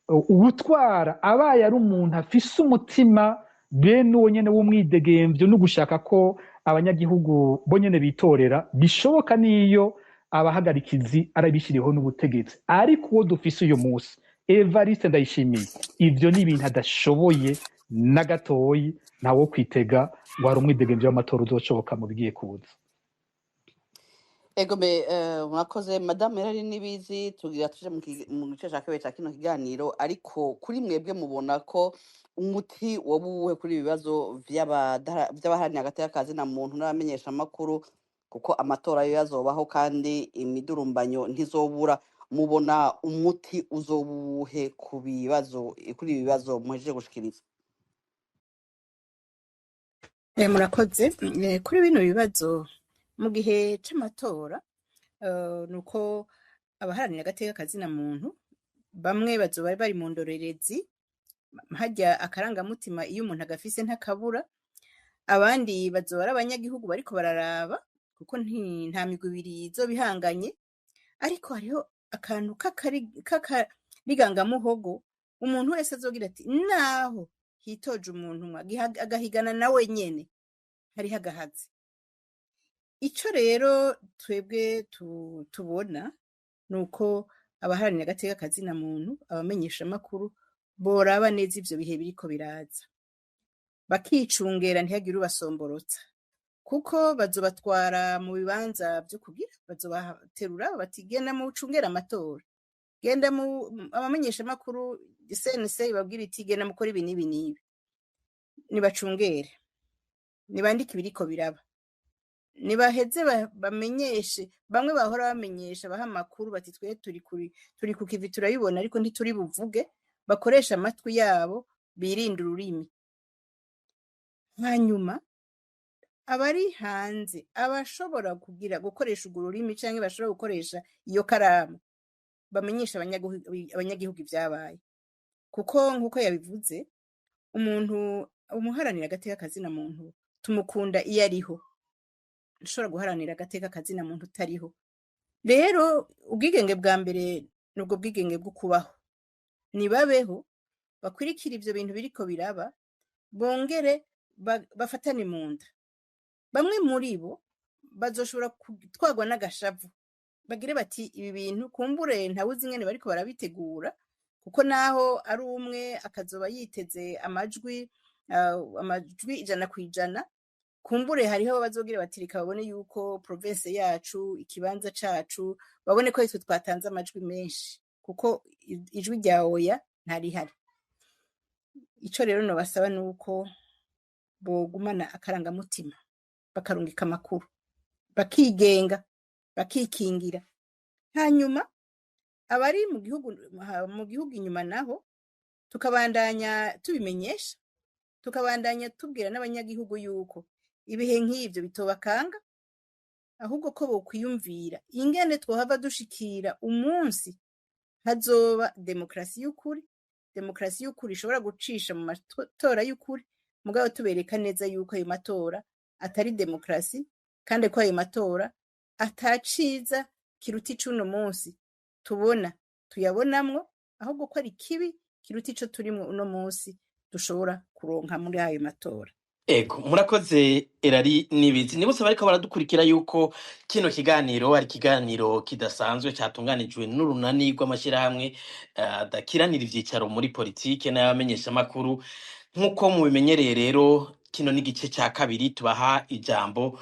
uwutwara abaye ari umuntu afise umutima bene uwo nyene w'umwidegemvyo no gushaka ko abanyagihugu bo nyene bitorera, bishoboka niyo abahagarikizi arabishyiriweho n'ubutegetsi. Ariko uwo dufise uyu munsi, Evariste Ndayishimiye, ivyo ni ibintu adashoboye na gatoyi. Ntawo kwitega ngo hari umwidegemvyo w'amatora uzoshoboka mu bigiye kuza. Egome, mwakoze, Madame Yarari Nibizi. Tugira tuje mu gice ca kabiri ca kino kiganiro, ariko kuri mwebwe mubona ko umuti woba uwuhe kuri ibi bibazo vy'abaharanira agateka ka zina muntu n'abamenyeshamakuru? Kuko amatora yo yazobaho kandi imidurumbanyo ntizobura. Mubona umuti uzoba uwuhe ku bibazo, kuri ibi bibazo muhejeje gushikiriza? Murakoze. Kuri bino bibazo mu gihe c'amatora, nuko abaharanira agateka kazina muntu bamwe bazoba bari mu ndorerezi, harya akarangamutima iyo umuntu agafise ntakabura. Abandi bazoba ari abanyagihugu bariko bararaba, kuko nta migwi ibiri izoba ihanganye. Ariko hariho akantu k'akarigangamuhogo, umuntu wese azogira ati naho hitoje umuntu umwe agahigana nawe nyene, hariho agahazi. Ico rero twebwe tubona nuko abaharanira agateka kazina muntu, abamenyeshamakuru, boraba neza ivyo bihe biriko biraza, bakicungera ntihagire ubasomborotsa, kuko bazobatwara mu bibanza vyo kugira bazobaterura bati genda mucungere amatora, genda mu abamenyeshamakuru, CNC ibabwira iti genda mukore ibi n'ibi n'ibi. Nibacungere, nibandike ibiriko biraba, nibaheze bamenyeshe bamwe bahora bamenyesha, baha amakuru bati twe turi ku kivi turabibona, ariko ntituri buvuge. Bakoresha amatwi yabo, birinde ururimi. Hanyuma abari hanze, abashobora kugira gukoresha urwo rurimi canke bashobora gukoresha iyo karamu, bamenyesha abanyagihugu ivyabaye, kuko nkuko yabivuze, umuntu umuharanira agateka kazina muntu tumukunda iyo ariho. Ntushobora guharanira agateka kazina muntu utariho. Rero ubwigenge bwa mbere nubwo bwigenge bwo kubaho. Nibabeho, bakwirikira ivyo bintu biriko biraba, bongere bafatane mu nda. Bamwe muri bo bazoshobora gutwarwa n'agashavu, bagire bati ibi bintu kumbure ntawuzi ingene bariko barabitegura, kuko naho ari umwe akazoba yiteze amajwi 100%, kumbure hariho bazogira bati reka babone yuko province yacu, ikibanza cacu, babone ko twe twatanze amajwi menshi, kuko ijwi rya oya ntarihari. Ico rero nobasaba nuko bogumana akarangamutima, bakarungika amakuru, bakigenga, bakikingira. Hanyuma abari mu gihugu inyuma naho tukabandanya tubimenyesha, tukabandanya tubwira n'abanyagihugu yuko ibihe nk'ivyo bitobakanga, ahubwo ko bokwiyumvira ingene twohava dushikira umunsi hazoba demokrasi y'ukuri, demokrasi y'ukuri ishobora gucisha mu matora y'ukuri, mugabo tubereka neza yuko ayo matora atari demokrasi, kandi ko ayo matora ataciza kiruta icuno munsi tubona tuyabonamwo, ahubwo ko ari kibi kiruta ico turimwo uno munsi dushobora kuronka muri ayo matora. Ego, murakoze Erari Nibizi. Nibutse bariko baradukurikira yuko kino kiganiro ari ikiganiro kidasanzwe catunganijwe n'urunani rw'amashirahamwe adakiranira ivyicaro muri politike n'abamenyeshamakuru. Nk'uko mubimenyereye rero, kino ni igice ca kabiri tubaha ijambo.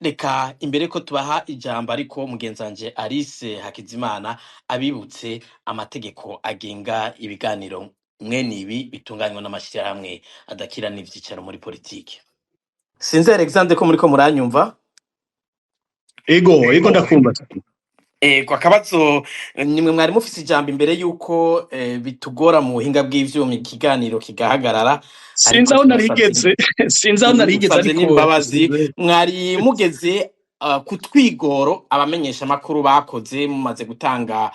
Reka imbere ko tubaha ijambo, ariko mugenzanje Alice Hakizimana abibutse amategeko agenga ibiganiro mwene ibi bitunganywa n'amashirahamwe adakirana ivyicaro muri politike. Sinzi Alexandre ko muriko muranyumva. Ego, ego, ndakumva. Ego, akabazo nimwe mwari mufise ijambo imbere yuko bitugora mu buhinga bw'ivyuma ikiganiro kigahagarara, Sinzi ariko aho tubasavye narigeze, sinzi aho narigeze, nsavye ariko n'imbabazi. Mwari mugeze ku twigoro abamenyeshamakuru bakoze, mumaze gutanga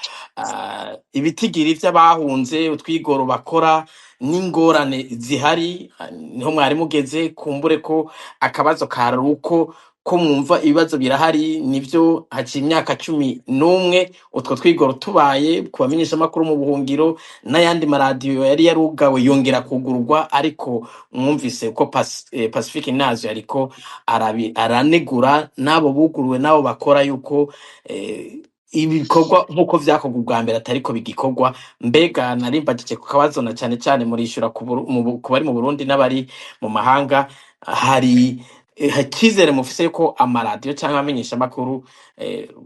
ibitigiri vy'abahunze, utwigoro bakora n'ingorane zihari, niho mwari mugeze. Kumbure ko akabazo kari uko ko mwumva ibibazo birahari, nivyo haciye imyaka 11 utwo twigoro tubaye ku bamenyeshamakuru mu buhungiro, n'ayandi maradiyo yari yarugawe yongera kugururwa, ariko mwumvise ko Pacifique Nazo yariko aranegura n'abo buguruwe n'abo bakora yuko ibikorwa nk'uko vyakorwa ubwa mbere atariko bigikorwa. Mbega narimbajije ku kabazo na cane cane murishura ku bari mu Burundi n'abari mu mahanga, hari icyizere mufise yuko amaradiyo canke abamenyeshamakuru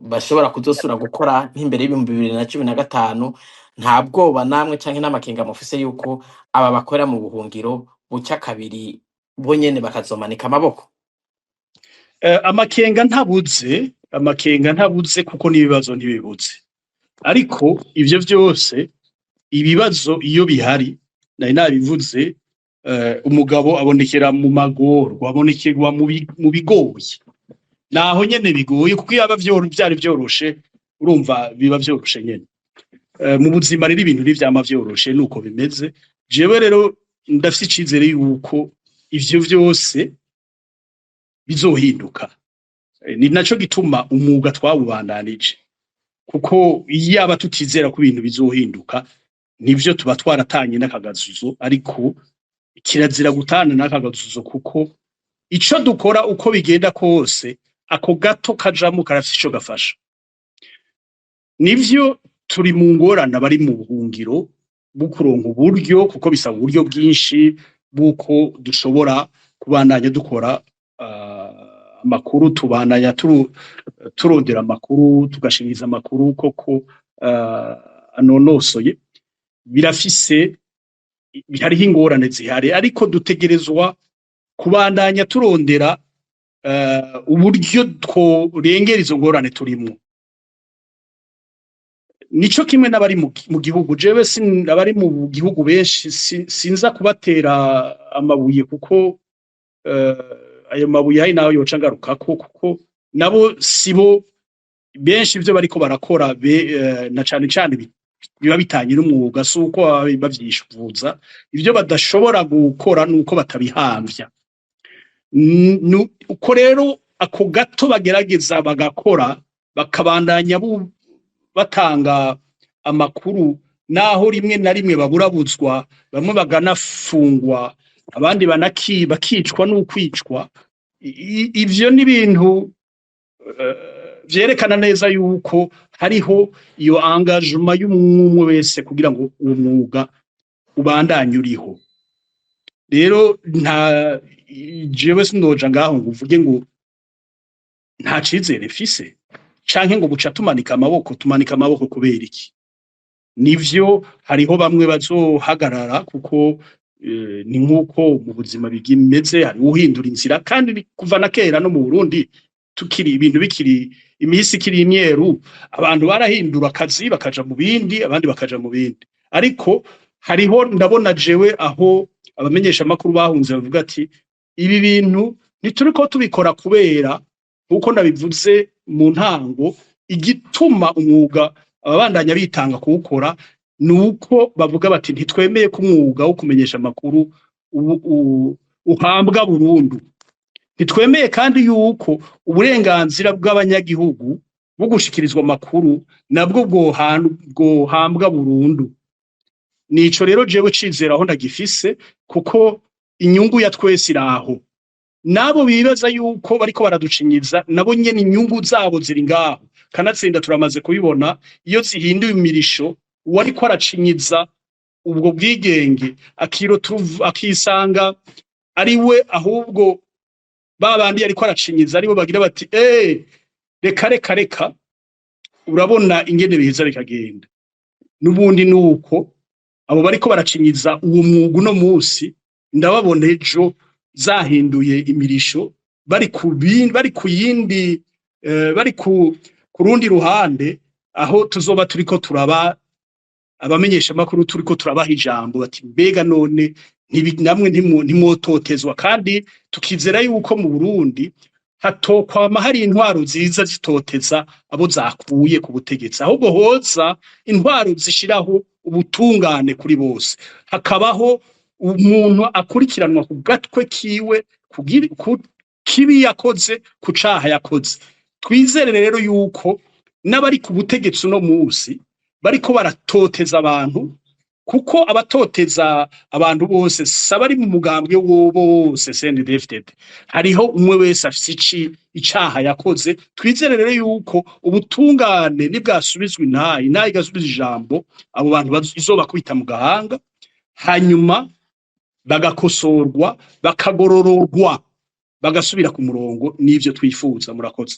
bashobora kuzosubira gukora nk'imbere y'2015? Nta bwoba namwe canke n'amakenga mufise yuko aba bakorera mu buhungiro buca kabiri bo nyene bakazomanika amaboko? Amakenga ntabuze, amakenga ntabuze, kuko n'ibibazo ntibibuze. Ariko ivyo vyose, ibibazo iyo bihari, nari nabivuze, umugabo abonekera mu magorwa, abonekerwa mu bigoye. Naho nyene bigoye, kuko iyo aba vyari vyoroshe, urumva biba vyoroshe nyene. Mu buzima rero ibintu ntivyama vyoroshe, nuko bimeze. Jewe rero ndafise icizere yuko ivyo vyose bizohinduka. Ni naco gituma umwuga twawubandanije, kuko iyaba tutizera ko ibintu bizohinduka, nivyo tuba twaratanye n'akagazuzo. Ariko kirazira gutana n'akagazuzo, kuko ico dukora, uko bigenda kose, ako gato kajamwo karafise ico gafasha. Nivyo turi mu ngorane abari mu buhungiro bwo kuronka uburyo, kuko bisaba uburyo bwinshi bw'uko dushobora kubandanya dukora amakuru, tubandanya turondera amakuru, tugashikiriza amakuru koko anonosoye. Birafise, hariho ingorane zihari, ariko dutegerezwa kubandanya turondera uburyo tworengera izo ngorane turimwo. Nico kimwe n'abari mu gihugu. Jewe abari mu gihugu benshi sinza kubatera amabuye, kuko ayo mabuye hari naho yoca ngarukako, kuko nabo sibo benshi ivyo bariko barakora na cane cane biba bitanye n'umwuga, si uko baba bavyishuvuza. Ivyo badashobora gukora nuko batabihamvya. Uko rero ako gato bagerageza bagakora, bakabandanya batanga amakuru, naho rimwe na rimwe baburabuzwa, bamwe baganafungwa, abandi bakicwa n'ukwicwa. Ivyo ni ibintu vyerekana neza yuko hariho iyo engagement y'umwe wese kugira ngo uwo mwuga ubandanye uriho. Rero nta jewe sinoja ngaho ngo uvuge ngo nta cizere mfise canke ngo buca tumanika amaboko. Tumanika amaboko kubera iki? Nivyo hariho bamwe bazohagarara, kuko ni nk'uko mu buzima bimeze, hari uhindura inzira. Kandi kuva na kera no mu Burundi, tukiri ibintu bikiri imisi ikiri imyeru, abantu barahindura akazi bakaja mu bindi, abandi bakaja mu bindi. Ariko hariho, ndabona jewe aho abamenyesha amakuru bahunze bavuga ati ibi bintu ntituriko tubikora kubera, nkuko nabivuze mu ntango, igituma umwuga ababandanya bitanga kuwukora ni uko bavuga bati ntitwemeye ko umwuga wo kumenyesha amakuru uhambwa burundu, ntitwemeye kandi yuko uburenganzira bw'abanyagihugu bwo gushikirizwa amakuru nabwo bwohambwa burundu. Nico rero jewe cizera aho ndagifise, kuko Inyungu ya twese iraho. Nabo bibaza yuko bariko baraducinyiza, nabo nyene inyungu zabo ziri ngaho. Kanatsinda turamaze kubibona, iyo zihinduye imirisho, uwariko aracinyiza ubwo bwigenge akisanga ari we ahubwo ba bandi yariko aracinyiza aribo bagira bati: "Reka, reka, reka." Urabona ingene biheza bikagenda. N'ubundi nuko abo bariko baracinyiza uwo mwuga uno musi, ndababona ejo zahinduye imirisho, bari ku yindi, bari ku rundi ruhande, aho tuzoba turiko turaba abamenyesha makuru, turiko turabaha ijambo bati: "Mbega none namwe ntimwototezwa?" Kandi tukizera yuko mu Burundi hatokwama hari intwaro nziza zitoteza abo zakuye ku butegetsi, ahubwo hoza intwaro zishiraho ubutungane kuri bose, hakabaho umuntu akurikiranwa ku gatwe kiwe, ku kibi yakoze, ku caha yakoze. Twizere rero yuko n'abari ku butegetsi uno musi bariko baratoteza abantu, kuko abatoteza abantu bose si abari mu mugambwe wo bose CNDD-FDD, hariho umwe wese afise icaha yakoze. Twizere rero yuko ubutungane nibwasubizwa, intahe igasubiza ijambo, abo bantu izobakubita mu gahanga, hanyuma bagakosorwa, bakagorororwa, bagasubira ku murongo. N'ivyo twifuza. Murakoze.